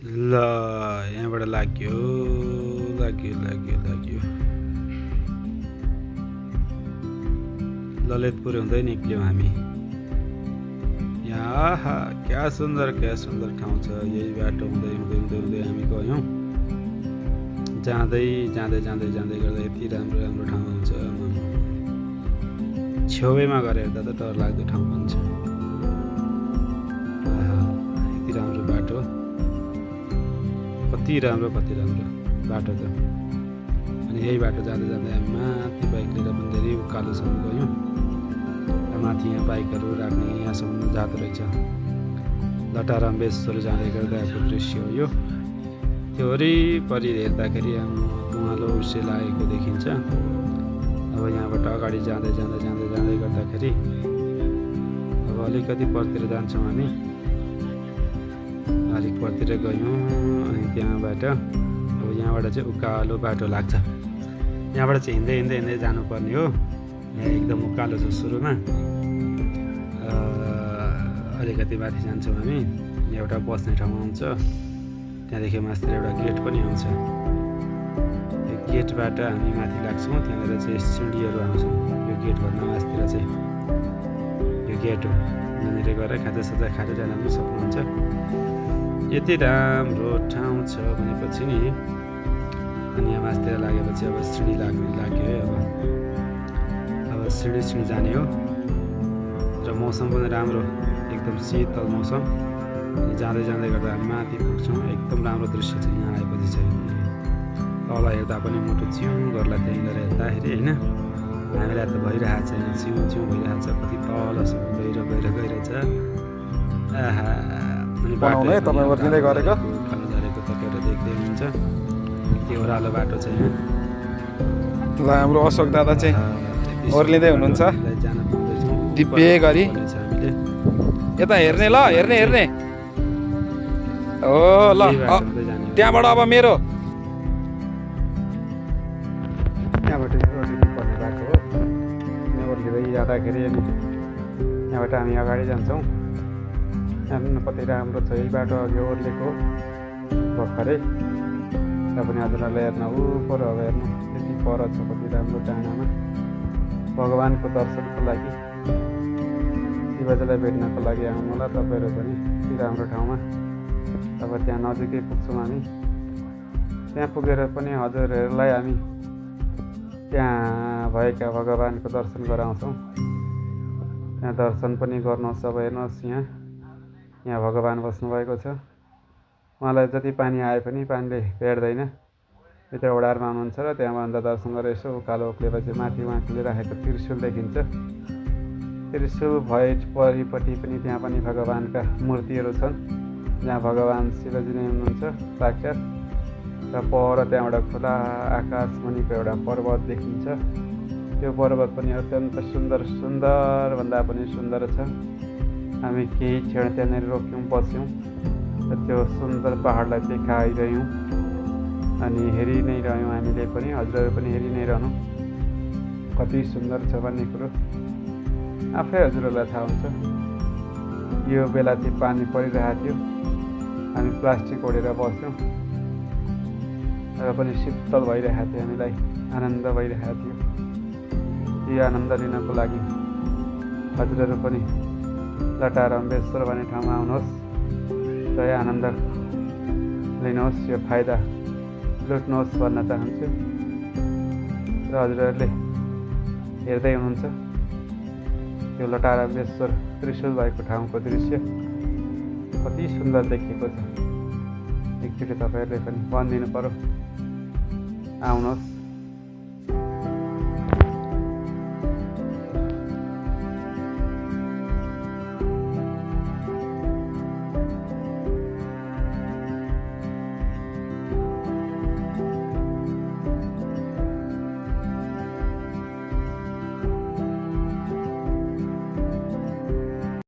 ल यहाँबाट लाग्यो लाग्यो लाग्यो लाग्यो ललितपुर हुँदै निक्ल्यौँ हामी। यहाँ क्या सुन्दर ठाउँ छ। यही बाटो हुँदै हुँदै हुँदै हुँदै हामी गयौँ। जाँदै जाँदै जाँदै जाँदै गर्दा यति राम्रो राम्रो ठाउँ हुन्छ। छेउैमा गएर हेर्दा त डर लाग्दो ठाउँ पनि छ। यति राम्रो बाटो, कति राम्रो बाटो त। अनि यही बाटो जाँदै जाँदै हामी माथि बाइक लिएर पनि धेरै उकालोसम्म गयौँ। माथि यहाँ बाइकहरू राख्ने यहाँसम्म जाँदो रहेछ। लटारम्बेश्वर जाँदै गर्दाको दृश्य हो यो। त्यो वरिपरि हेर्दाखेरि उहाँलो उसै लागेको देखिन्छ। अब यहाँबाट अगाडि जाँदै जाँदै जाँदै जाँदै गर्दाखेरि अब अलिकति परतिर जान्छौँ हामी। अलिक परतिर गयौँ अनि त्यहाँबाट अब यहाँबाट चाहिँ उकालो बाटो लाग्छ। यहाँबाट चाहिँ हिँड्दै हिँड्दै हिँड्दै जानुपर्ने हो। यहाँ एकदम उकालो छ सुरुमा। अलिकति माथि जान्छौँ हामी। एउटा बस्ने ठाउँ आउँछ। त्यहाँदेखि मास्तिर एउटा गेट पनि आउँछ। यो गेटबाट हामी माथि लाग्छौँ। त्यहाँनिर चाहिँ सिँढीहरू आउँछन्। यो गेटभन्दा मास्तिर चाहिँ यो गेट हो। यहाँनिर गएर खाजासाजा खाएर जान पनि सक्नुहुन्छ। यति राम्रो ठाउँ छ भनेपछि नि। अनि यहाँ मास्तिर लागेपछि अब सिँढी लाग्यो है। अब सिँढी जाने हो। र मौसम पनि राम्रो, एकदम शीतल मौसम। अनि जाँदै जाँदै गर्दा हामी माथि पुग्छौँ। एकदम राम्रो दृश्य छ यहाँ आएपछि चाहिँ। तल हेर्दा पनि मुटु चिउँ गर्ला त्यहीँ गएर हेर्दाखेरि होइन। हामीलाई त भइरहेको छ यहाँ, चिउँ भइरहेको छ। कति तलसम्म गइरहेछ। आहा, अनि बाटो ओर्लिँदै गरेको उकालो झरेको तपाईँहरू देख्दै हुनुहुन्छ। त्यो ओह्रालो बाटो छ यहाँ। ल हाम्रो अशोक दादा चाहिँ ओर्लिँदै हुनुहुन्छ जान पाउँदैछौँ दिव्य गरी। हामीले यता हेर्ने, ल हेर्ने हो। ल त्यहाँबाट अब मेरो त्यहाँबाट ओर्लिनुपर्ने बाटो हो। यहाँ ओर्लिँदै जाँदाखेरि अनि यहाँबाट हामी अगाडि जान्छौँ। हेर्नु कति राम्रो छ यही बाटो। अघि ओर्लेको भर्खरै पनि हजुरहरूलाई हेर्नु पर अब हेर्नु त्यति पर छ कति राम्रो डाँडामा। भगवानको दर्शनको लागि, शिवजीलाई भेट्नको लागि आउनु होला तपाईँहरू पनि यति राम्रो ठाउँमा। अब त्यहाँ नजिकै पुग्छौँ हामी। त्यहाँ पुगेर पनि हजुरहरूलाई हामी त्यहाँ भएका भगवानको दर्शन गराउँछौँ। त्यहाँ दर्शन पनि गर्नुहोस्। अब हेर्नुहोस् यहाँ भगवान बस्नुभएको छ। उहाँलाई जति पानी आए पनि पानीले भेट्दैन। भित्र ओडारमा हुनुहुन्छ र त्यहाँभन्दा दर्शन गरेर यसो उकालो उक्लेपछि माथि उहाँले राखेको त्रिशूल देखिन्छ। त्रिशूल परिपट्टि पनि त्यहाँ पनि भगवानका मूर्तिहरू छन्। जहाँ भगवान शिवजी नै हुनुहुन्छ साक्षात्। र पर त्यहाँबाट खुला आकाश मुनिको एउटा पर्वत देखिन्छ। त्यो पर्वत पनि अत्यन्त सुन्दर भन्दा पनि सुन्दर छ। हामी केही क्षण त्यहाँनिर रोक्यौँ, बस्यौँ र त्यो सुन्दर पहाडलाई देखाइरह्यौँ। अनि हेरि नै रह्यौँ हामीले पनि, हजुरहरू पनि हेरि नै रहनु कति सुन्दर छ भन्ने कुरो आफै हजुरहरूलाई थाहा हुन्छ। यो बेला चाहिँ पानी परिरहेको थियो। हामी प्लास्टिक ओढेर बस्यौँ र पनि शीतल भइरहेको थियो। हामीलाई आनन्द भइरहेको थियो। यो आनन्द लिनको लागि हजुरहरू पनि लटारम्बेश्वर भन्ने ठाउँमा आउनुहोस् र यो आनन्द लिनुहोस्। यो फाइदा लुट्नुहोस् भन्न चाहन्छु। र हजुरहरूले हेर्दै हुनुहुन्छ यो लटारम्बेश्वर त्रिशूल भएको ठाउँको दृश्य कति सुन्दर देखिएको छ। एकचोटि तपाईँहरूले पनि भनिदिनु पर्यो, आउनुहोस्।